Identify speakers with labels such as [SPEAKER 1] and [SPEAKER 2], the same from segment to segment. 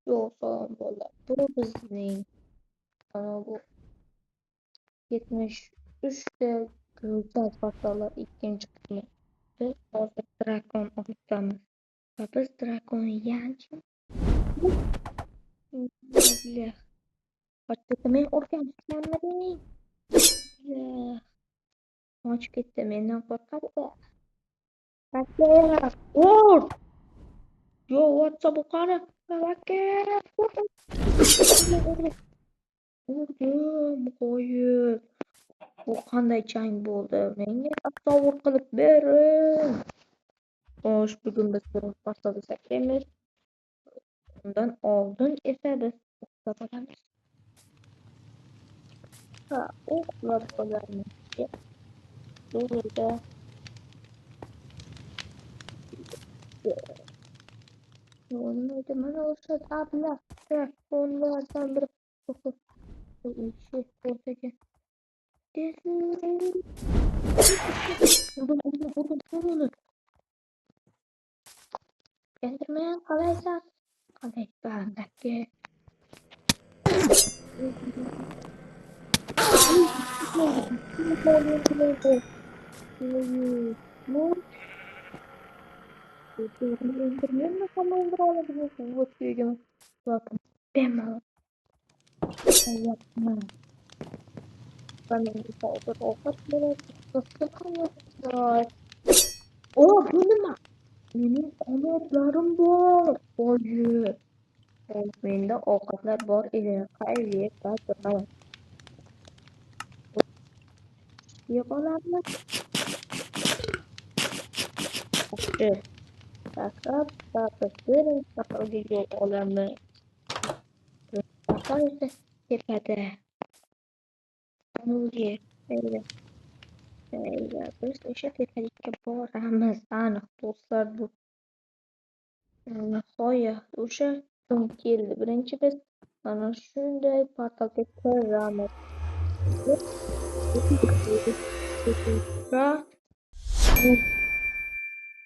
[SPEAKER 1] Yo'q, salom bolalar. Bu bizning mana bu 73 ta go'zal portallar ikkinchi qismi. Biz hozir drakon otamiz. Va biz drakonni yanchib. Qochib men urganmanmi? Qochib ketdi, mendan qo'rqadi. Aka, ur! Yo, WhatsApp qani? Aka, urdim, qo'yib. Bu qanday jang bo'ldi? Menga tasavvur qilib bering. Xo'sh, bugun biz birinchi portalda sakraymiz. Undan oldin esa biz uxlab olamiz. Ha, uxlab olamiz. Bu yerda nima edi? Mana o'sha ablah drakonlardan biri. Eshik. Urdim, urdim, urdim, urdim. Enderman, qalaysan? Qalaysan, aka? Endermanni ham o'ldira oladimi? Вот degan. Bemalol. Ayapman. Va men esa hozir ovqat bo'ladi. O, bu nima? Mening qanotlarim bor. Oyi. Menda ovqatlar bor edi. Qayerda turman? Yeb olamiz. Yaxshi. Sakrab, biz birinchi safarga yo'l olamiz. Safar esa tepada. Biz o'sha tepalikka boramiz. Aniq do'stlar, bu nihoyat o'sha kun keldi. Birinchi biz mana shunday portalga kiramiz.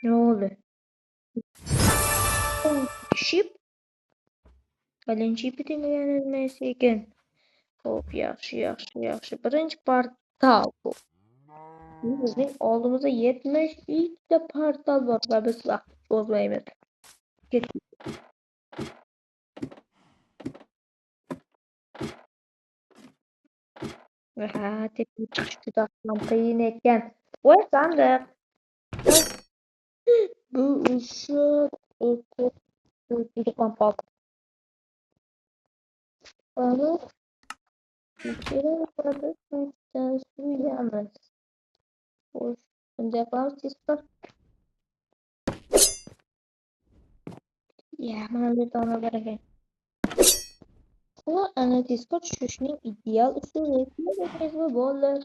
[SPEAKER 1] Ne oldu? Ship? Birinchi deganimiz ekan. Xo'p, yaxshi, yaxshi, yaxshi. Birinchi portal bu. Bizning oldimizda 72 ta portal bor va biz vaqt cho'zmaymiz. Ketdik. Ha, tepaga chiqish juda ham qiyin ekan. Voy, sandiq. Bu o'sha juda ham. Kerak. Xo'sh, bunday qilamiz tezkor. Ya, mana bu yerda ona bor ekan. Bu ana tezkor tushishning ideal usuli. Nima bolalar?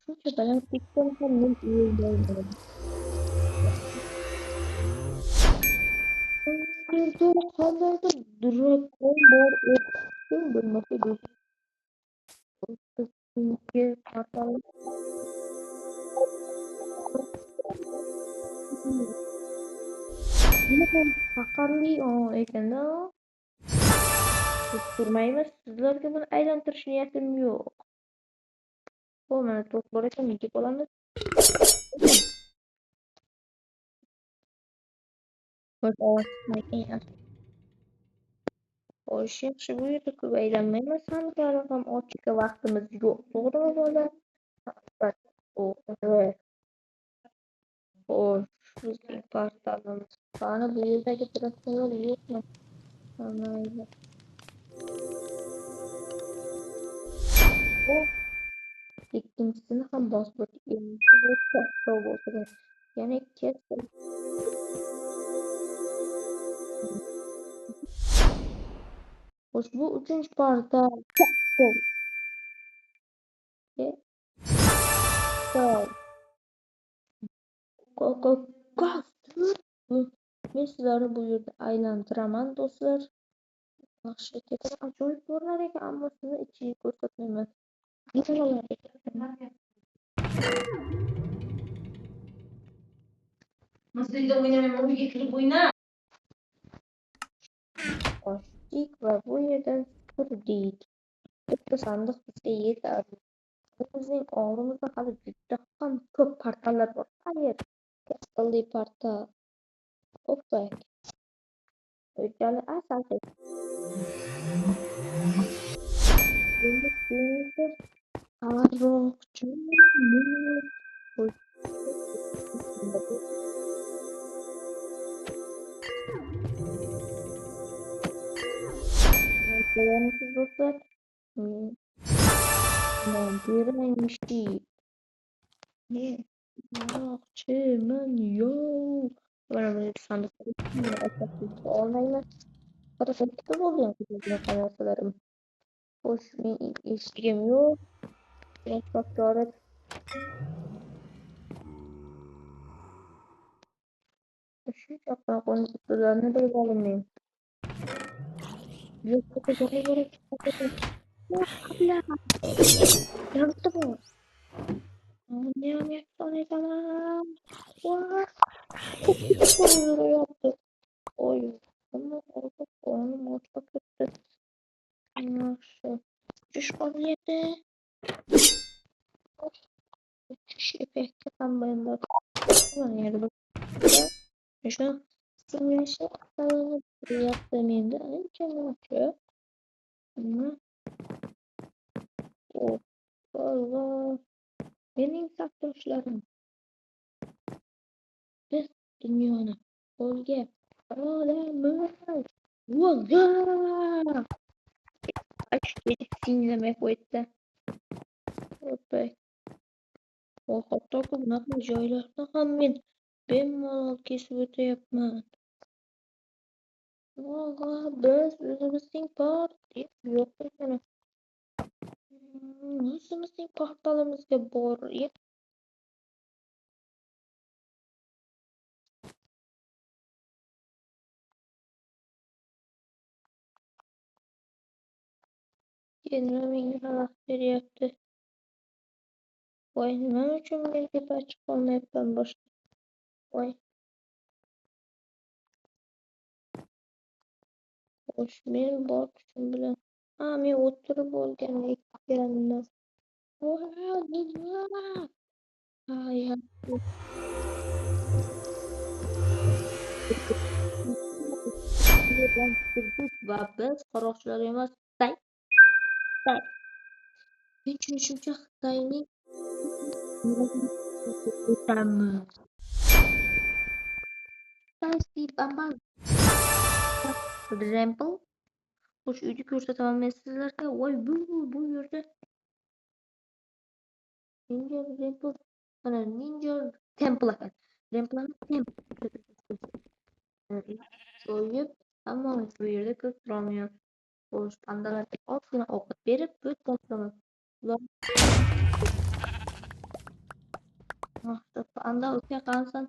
[SPEAKER 1] Shuncha balandlikdan ham men o'ylayman. Bu yerda qandaydir drakon bor edi. Bilmasa bizga portal. Zaharli ekan-da. Ko'rmaymiz. Sizlarga buni aylantirish niyatim yo'q. Bu mana to'rt bor ekan, yeb olamiz. Xo'sh, yaxshi, bu yerda ko'p aylanmaymiz. Hali ham ochga vaqtimiz yo'q. To'g'rimi bolalar? Albatta, to'g'ri. Xo'sh, bizning portalimiz. Qani bu yerdagi drakonlar yo'qmi? Mayli. Ikkinchisini ham bosib o'tdik. Bu katta bo'ldi. Yana katta. Xo'sh, bu uchinchi portal. Katta. Men sizlarni bu yerda aylantiraman, do'stlar. Yaxshi, tepada ajoyib ko'rinar ekan, ammo sizni ichiga ko'rsatmayman.
[SPEAKER 2] Muzlikda o'ynamayman, uyga kirib o'yna.
[SPEAKER 1] Ochdik va bu yerdan supurdik. Bitta sandiq bizga yetarli. Bizning oldimizda hali juda ham ko'p portallar bor. Xayr, aqlli portal. Oppa. O'jali asal. Endi qaroqchi. Ko'ryapsiz do'stlar. Men birinchi qaroqchiman yo. Mana bu sandiqni olmayman. 42 bo'lgan bunaqa narsalarim. Xo'sh, men eshigim yo'q. Shuncha usullarni bilib oldim. Yo'q, Yaxshi. Uchish qobiliyati. Uchish effekti ham bor. O'sha menda ancha muncha. Mening safdoshlarim. Biz dunyoni qo'lga olamiz. Vola! Singlamay qo'ydi. Oppa. Hattoki bunaqa joylarni ham men bemalol kesib o'tyapman. Vola, biz o'zimizning yo'q ekan. O'zimizning portalimizga borib nima menga xalaqit beryapti? Voy, nima uchun men tepa chiqa olmayapman boshqa? Voy. Xo'sh, men bor kuchim bilan. Ha, men o'tirib olgan ekanman. Voy, nima? Ha, yaxshi. Va biz qaroqchilar emas, Xitoy. Men tushunishimcha Xitoyning o'tamiz. Example. Xo'sh, uyni ko'rsataman men sizlarga. Voy, bu yerda Ninja Temple. Mana Ninja Temple ekan. Temple Temple. So'yib, ammo bu yerda ko'p turolmayapti. Xo'sh, pandalarga ozgina ovqat berib, o'tkazaman. Panda uka qansan?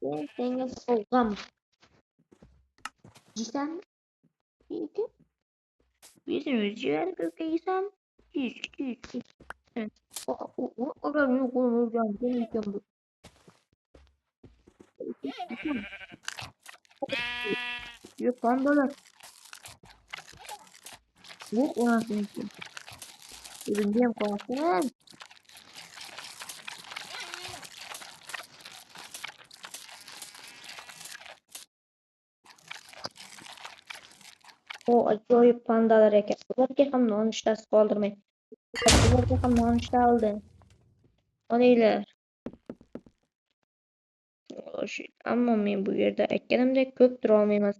[SPEAKER 1] Men senga sovg'am. Yeysanmi? Uka? Yeysan, jigar uka yeysan? Yeyish. Bu. Yo'q, pandalar. Yo'q, onasini. O'zimga ham qolsin. O ajoyib pandalar ekan. Ularga ham nonushtasiz qoldirmang. Ularga ham nonushta oldi. Olinglar. Ammo men bu yerda aytganimdek ko'p tura olmayman.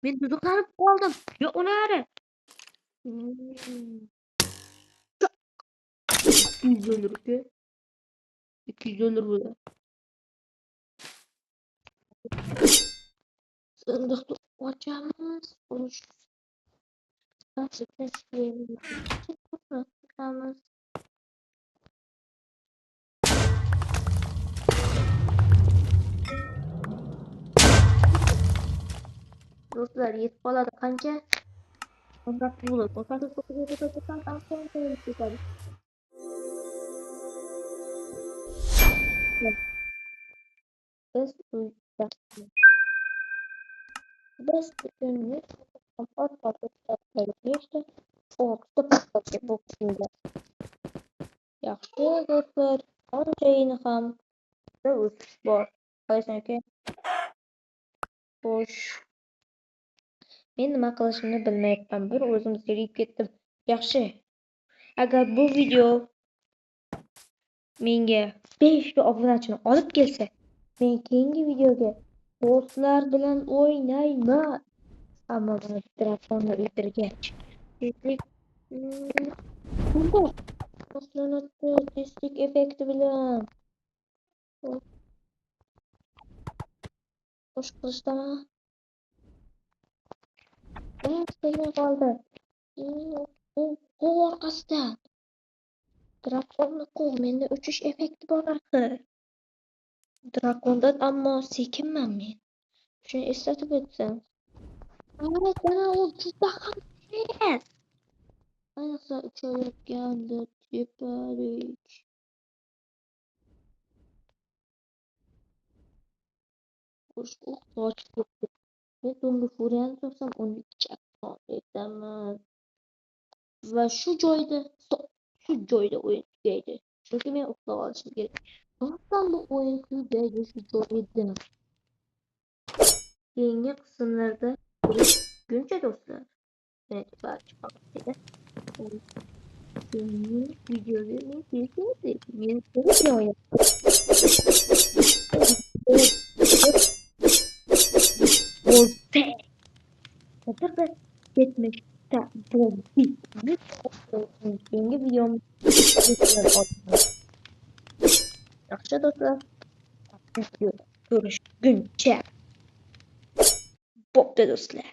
[SPEAKER 1] Men duduqlanib qoldim. Yo'q, uni $200 uka. $200 bo'ladi. Sandiqni ochamiz. Chiqamiz. Do'stlar, yetib qoladi qancha? 18 bo'ladi. 18, 9, 9 ketadi. Biz uyda. Biz bugun oltita portlovchi bo'pti. Yaxshi, do'stlar, anchayini ham o'sish bor. Qalaysan, aka? Xo'sh. Men nima qilishimni bilmayapman. Bir o'zim zerikib ketdim. Yaxshi. Agar bu video menga 5 ta obunachini olib kelsa, men keyingi videoga do'stlar bilan o'ynayman. Ammo buni drakonni o'ldirgach, tezlik boshlanadi tezlik effekti bilan. Xo'sh, qilichdami? Sekin qoldi. Quv orqasidan. Drakonni quv, menda uchish effekti bor axir. Drakondan ammo sekinman men. Shuni eslatib o'tsam. Mana u juda ham tez. Ayniqsa uchayotganda tepalik. Xo'sh, u qochib ketdi. Men so'nggi furiyani topsam, uni chaqqon etaman. Va shu joyda stop. Shu joyda o'yin tugaydi. Chunki men uxlab olishim kerak. Rostdan bu o'yin tugaydi shu joyda. Keyingi qismlarda ko'rishguncha, do'stlar. Keyingi videoda men men o'ynayman. Bo'ldi. 70 ta bo'ldi. Keyingi videom. Yaxshi, do'stlar. Ko'rishguncha. Bo'pti, do'stlar.